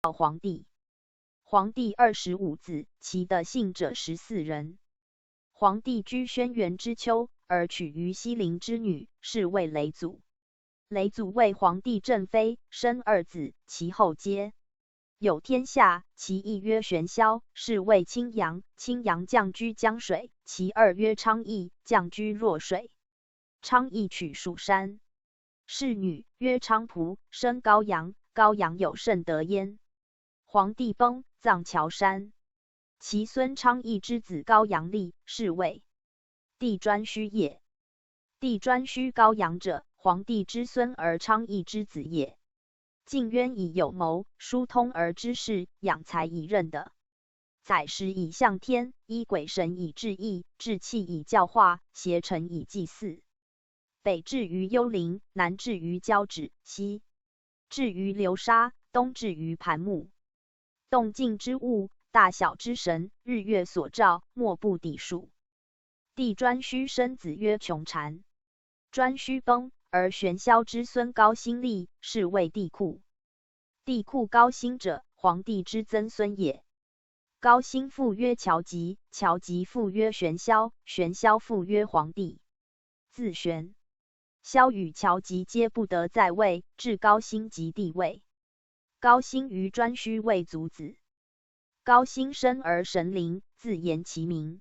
黄帝。黄帝25子，其得姓者14人。黄帝居轩辕之丘，而娶于西陵之女，是谓嫘祖。嫘祖为黄帝正妃，生二子，其后皆有天下。其一曰玄嚣，是谓青阳，青阳将居江水；其二曰昌意，将居弱水。昌意娶蜀山氏女，曰菖蒲，生高阳。高阳有圣德焉。黄帝崩，葬桥山。其孙昌意之子高阳立，是谓帝顓頊也。帝顓頊高阳者，黄帝之孙而昌意之子也。敬渊以有谋，疏通而知事，养才以任的。载时以象天，依鬼神以制义，制器以教化，偕臣以祭祀。北至于幽陵，南至于交趾，西至于流沙，东至于盘木。动静之物，大小之神，日月所照，莫不抵数。帝顓頊生子曰琼蟾。顓頊崩，而玄嚣之孙高辛立，是谓帝喾。帝喾高辛者，黄帝之曾孙也。高辛父曰乔吉，乔吉父曰玄嚣，玄嚣父曰黄帝。自玄嚣与乔吉皆不得在位，至高辛即帝位。高辛于顓頊为族子。高辛生而神灵，自言其名。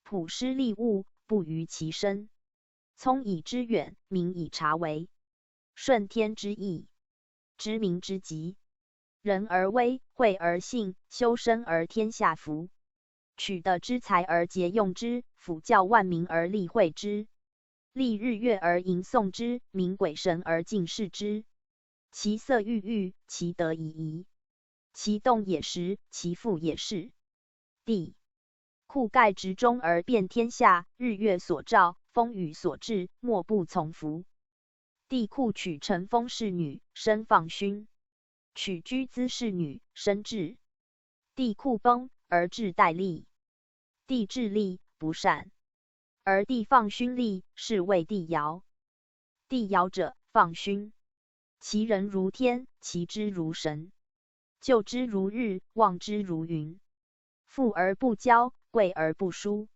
卜筮利物，不逾其身。聪以知远，敏以察微。顺天之意，知民之急。仁而威，惠而信，修身而天下服。取得之财而节用之，辅教万民而利惠之。历日月而吟诵之，冥鬼神而敬事之。其色郁郁，其德仪仪。其动也时，其复也适。帝喾盖执中而遍天下，日月所照，风雨所至，莫不从服。帝喾娶陈丰氏女，生放勋；娶居兹氏女，生智。帝喾崩，而智代立。帝智立，不善。而帝放勋立，是谓帝尧。帝尧者，放勋。其人如天，其知如神。就之如日，望之如云。富而不骄，贵而不疏。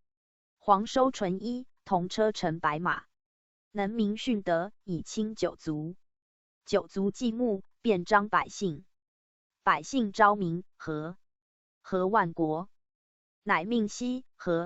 黄收纯衣，铜车乘白马。能明训德，以亲九族。九族既睦，便彰百姓。百姓昭民，和，和万国。乃命羲和。